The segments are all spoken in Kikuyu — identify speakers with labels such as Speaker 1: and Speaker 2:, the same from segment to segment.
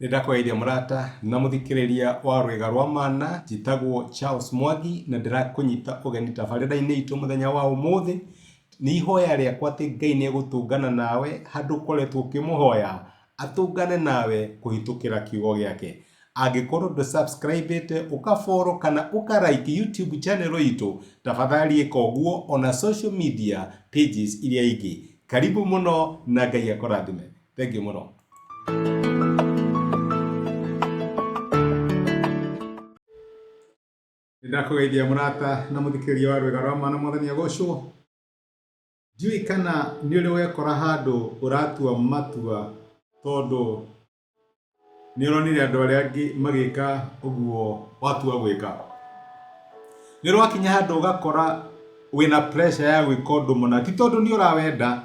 Speaker 1: Nĩ ndakũgeithia mũrata na mũthikĩrĩria wa Rwĩga rwa Mana, njĩtagwo Charles Mwangi na ndĩrakũnyita ũgeni tabarĩra-inĩ itũ mũthenya wa ũmũthĩ. Nĩ ihoya rĩakwa atĩ Ngai nĩ egũtũngana nawe handũ ũkoretwo ũkĩmũhoya, atũngane nawe kũhĩtũkĩra kiugo gĩake. Angĩkorwo ndũ subscribe ĩte, ũka follow kana ũka like YouTube channel itũ, tafadhali ĩka ũguo ona social media pages iria ingĩ. Karibu mũno na Ngai akũrathime. Thengiũ mũno. Nĩndakũgeithia mũrata na mũthikĩrĩria wa Rwĩga rwa Mana, Mwathani agocwo. Ndiũĩ kana nĩ ũrĩ wekora handũ ũratua matua tondũ nĩ ũronire andũ arĩa angĩ magĩka ũguo watua gwĩka. Nĩ ũrĩ wakinya handũ ũgakora wĩna pressure ya gwĩka ũndũ mũna, ti tondũ nĩ ũrawenda,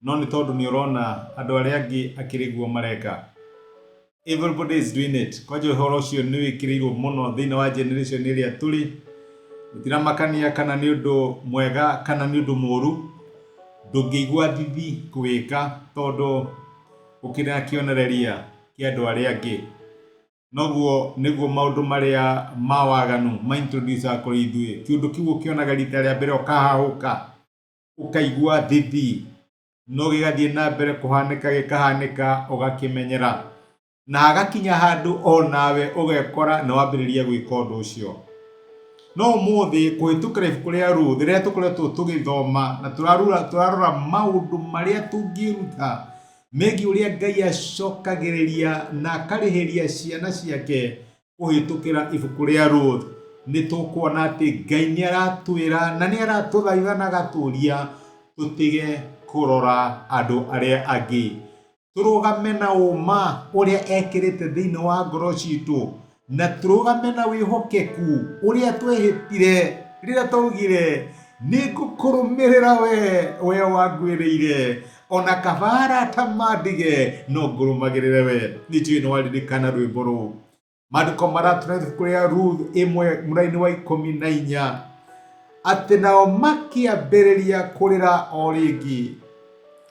Speaker 1: no nĩ tondũ nĩ ũrona andũ arĩa angĩ akĩrĩ guo mareka. Everybody is doing it. Kwanja ũhoro ũcio nĩ wĩkĩrĩirwo mũno thĩinĩ wa generation ĩrĩa tũrĩ. Gũtiramakania kana nĩ ũndũ mwega kana nĩ ũndũ mũru, ndũngĩigua thithi kũwĩka tondũ ũkĩrĩ na kĩonereria kĩa andũ arĩa angĩ. Noguo nĩguo maũndũ marĩa ma waganu ma introduce kũrĩ ithuĩ. Kĩũndũ kĩu ũkĩonaga rita rĩa mbere ũkahahũka. Ũkaigua thithi, no gĩgathiĩ na mbere kũhanĩka gĩkahanĩka ũgakĩmenyera. Na hagakinya handũ o nawe ũgekora nĩ wambĩrĩria gwĩka ũndũ ũcio. No ũmũthĩ kũhĩtũkĩra ibuku rĩa Ruth rĩrĩa tũkoretwo tũgĩthoma na tũrarora, tũrarora maũndũ marĩa tũngĩruta megiĩ ũrĩa Ngai acokagĩrĩria na akarĩhĩria ciana ciake Kũhĩtũkĩra ibuku rĩa Ruth, nĩ tũkuona atĩ Ngai nĩ aratwĩra na nĩ aratũthaitha na agatũria tũtige kũrora andũ arĩa angĩ. Tũrũgame na ũma ũrĩa ekĩrĩte thĩinĩ wa ngoro citũ na tũrũgame na wĩhokeku ũrĩa twehĩtire rĩrĩa twaugire nĩ ngũkũrũmĩrĩra we, we wanguĩrĩire ona kaba arata mandige no ngũrũmagĩrĩre we. Nĩ njũĩ nĩ waririkana rwĩmbo rũu. Maandĩko maratũra ibuku rĩa Ruth 1 mũraini wa 14 atĩ nao makĩambĩrĩria kũrĩra o rĩngĩ.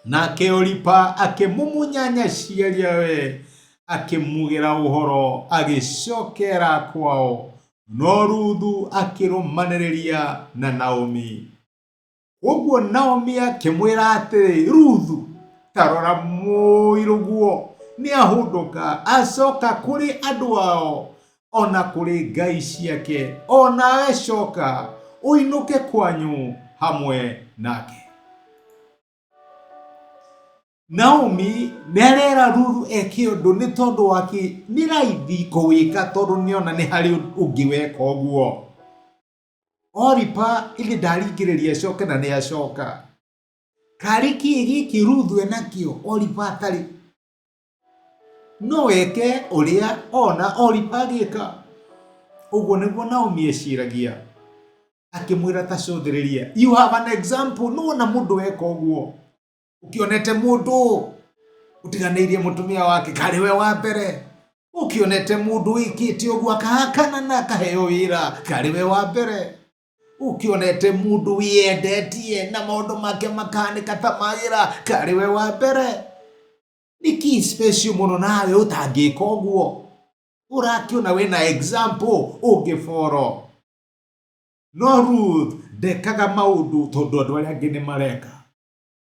Speaker 1: Nake Oripa akĩmumunya nyaciaria-we, akĩmugĩra ũhoro, agĩcokera kwao, no Ruthu akĩrũmanĩrĩria na Naomi. Kwoguo Naomi akĩmwĩra atĩrĩ, Ruthu, ta rora mũirũguo nĩ ahũndũka acoka kũrĩ andũ ao o na kũrĩ ngai ciake, o nawe coka ũinũke kwanyu hamwe nake. Naomi nĩ arera Ruthu eke ũndũ nĩ tondũ wake nĩ raithi kũwĩka tondũ nĩona nĩ harĩ ũngĩ weka ũguo. Oripa ithe ndaringĩrĩria acoke na nĩ acoka. Karĩ kĩĩ gĩkĩ Ruthu enakĩo Oripa atarĩ? No eke ũrĩa ona Oripa agĩka. Ũguo nĩguo Naomi eciragia. Akĩmwĩra ta cũthĩrĩria. You have an example. Nĩwona mũndũ weka ũguo. Ũkĩonete mũndũ ũtiganĩirie mũtumia wake karĩ we wa mbere. Ũkĩonete mũndũ wĩkĩte ũguo akahakana na akaheo wĩra karĩ we wa mbere. Ũkĩonete mũndũ wĩyendetie na maũndũ make makahanĩka ta magĩra karĩ we wa mbere. Nĩkĩ special mũno nawe ũtangĩka ũguo? Ũrakĩona wĩna example ũngĩboro. No Ruth ndekaga maũndũ tondũ andũ arĩa angĩ nĩ mareka.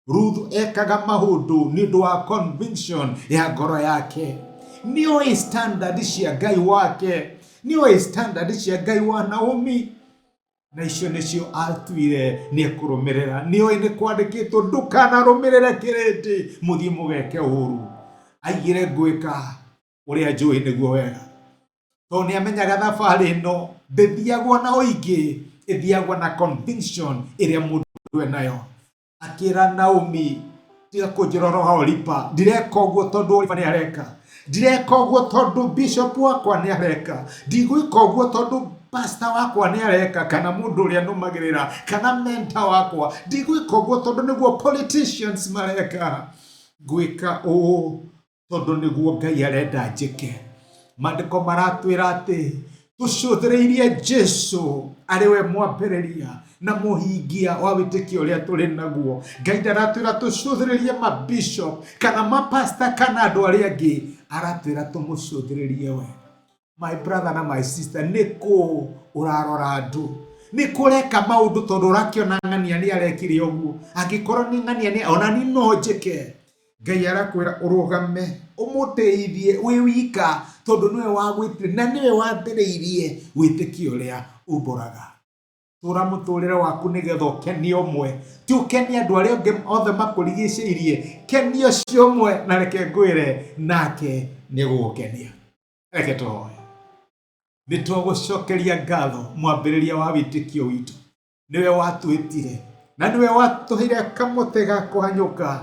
Speaker 1: Ruth ekaga maũndũ nĩ ũndũ wa conviction ya ngoro yake. Nĩoĩ standard cia Ngai wake, nĩoĩ standard cia Ngai wa Naomi, na icio nĩcio atuire nĩ ekũrũmĩrĩra. Nĩoĩ nĩ kwandĩkĩtwo ndũkanarũmĩrĩre kĩrĩndĩ mũthiĩ mũgeke ũru. Aigire ngwĩka ũrĩa njũĩ nĩguo wega. Tondũ nĩ amenyaga thabarĩ ĩno ndĩthiagwo na ũingĩ, ĩthiagwo na conviction ĩrĩa mũndũ enayo. Akĩra Naomi, tiga kũnjĩra ũhoro wa Oripa, ndireka ũguo tondũ Oripa nĩ areka, ndireka ũguo tondũ bishop wakwa nĩ areka, ndigwĩka ũguo tondũ pastor wakwa nĩ areka, kana mũndũ ũrĩa nũmagĩrĩra, kana mentor wakwa, ndigwĩka ũguo tondũ nĩguo politicians mareka, ngwĩka ũũ tondũ nĩguo Ngai arenda njĩke. Maandĩko maratwĩra atĩ Tũcũthĩrĩirie Jesu arĩ we mwambĩrĩria na mũhingia wa wĩtĩkio ũrĩa tũrĩ naguo. Ngai ndaratwĩra tũcũthĩrĩrie mabishop kana mapasta kana andũ arĩa angĩ, aratwĩra tũmũcũthĩrĩrie we. My brother na my sister, nĩ kũ ũrarora andũ? Nĩ kũreka maũndũ tondũ ũrakĩona ng'ania nĩ arekire ũguo. Angĩkorwo nĩ ng'ania nĩ ona ni no njĩke. Ngai arakwĩra ũrũgame ũmũteithie wĩ wika tondũ nĩwe wagwĩtire na nĩwe wambĩrĩirie wĩtĩkio ũrĩa umbũraga. Tũra mũtũrĩre waku nĩgetha ũkenie ũmwe, ti ũkenie andũ arĩa angĩ othe makũrigicĩirie. Kenia ũcio ũmwe na reke ngwĩre nake nĩ egũgũkenia. Reke tũhoe. Nĩ twagũcokeria ngatho mwambĩrĩria wa wĩtĩkio witũ. Nĩwe watwĩtire na nĩwe watũheire kamũtĩ ga kũhanyũka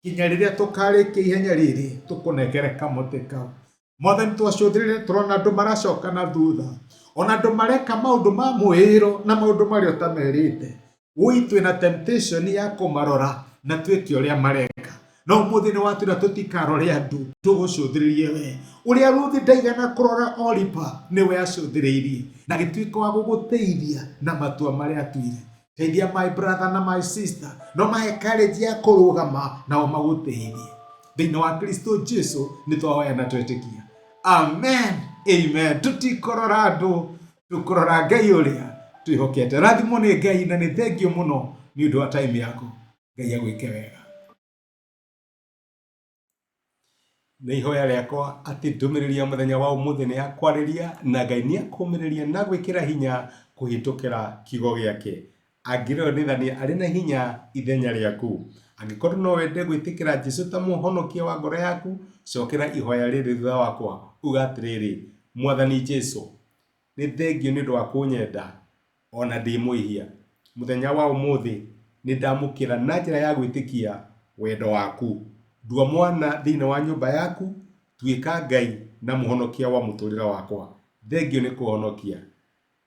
Speaker 1: nginya rĩrĩa tũkarĩkia ihenya rĩrĩ tũkũnengere kamũtĩ kau. Mwathani, twacũthĩrĩria tũrona andũ maracoka na thutha, ona andũ mareka maũndũ ma mwĩĩro na maũndũ marĩa ũtamerĩte. Wũi twĩna temptation ya kũmarora na twĩke ũrĩa mareka. No ũmũthĩ nĩ watwĩra tũtikarore andũ, tũgũcũthĩrĩrie we. Ũrĩa Ruthi ndaigana kũrora Oripa, nĩwe acũthĩrĩirie na agĩtuĩka wa gũgũteithia na matua marĩa atuire. Teithia my brother na my sister, no mahe courage ya kũrũgama nao magũteithie. Thĩinĩ wa Kristo Jesu nĩ twahoya na twetĩkia. Amen. Amen. Tũtikũrora andũ, tũkũrora Ngai ũrĩa twĩhokete. Rathimwo nĩ Ngai na nĩ thengio mũno nĩ ũndũ wa time yaku. Ngai agwĩke wega. Nĩ ihoya rĩakwa atĩ ndũmĩrĩri ya mũthenya wa ũmũthĩ nĩ yakwarĩria na Ngai nĩ akũmĩrĩria na gwĩkĩra hinya kũhĩtũkĩra kiugo gĩake. Angĩrĩonithania arĩ na hinya ithenya rĩaku. Angĩkorwo no wende gwĩtĩkĩra Jesu ta mũhonokia wa ngoro yaku, cokera ihoya rĩrĩ thutha wakwa, uga atĩrĩrĩ, Mwathani Jesu, nĩ thengio nĩ ũndũ wa kũnyenda o na ndĩ mwĩhia. Mũthenya wa ũmũthĩ nĩ ndamũkĩra na njĩra ya gwĩtĩkia wendo waku. Ndua mwana thĩinĩ wa nyũmba yaku, tuĩka Ngai na mũhonokia wa mũtũrĩre wakwa. Thengio nĩ kũhonokia.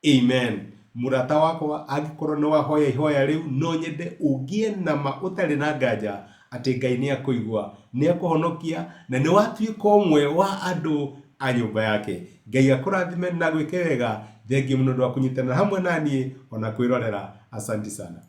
Speaker 1: Amen. Mũrata wakwa, angĩkorwo nĩ wahoya ihoya rĩu, no nyende ũgĩe na ma ũtarĩ na nganja atĩ Ngai nĩ akũigua, nĩ akũhonokia na nĩ watuĩka ũmwe wa andũ a nyũmba yake. Ngai akũrathime na agwĩke wega. Thengiũ mũno nĩ ũndũ wa kũnyitanĩra hamwe na niĩ ona kwĩrorera. Asanti sana.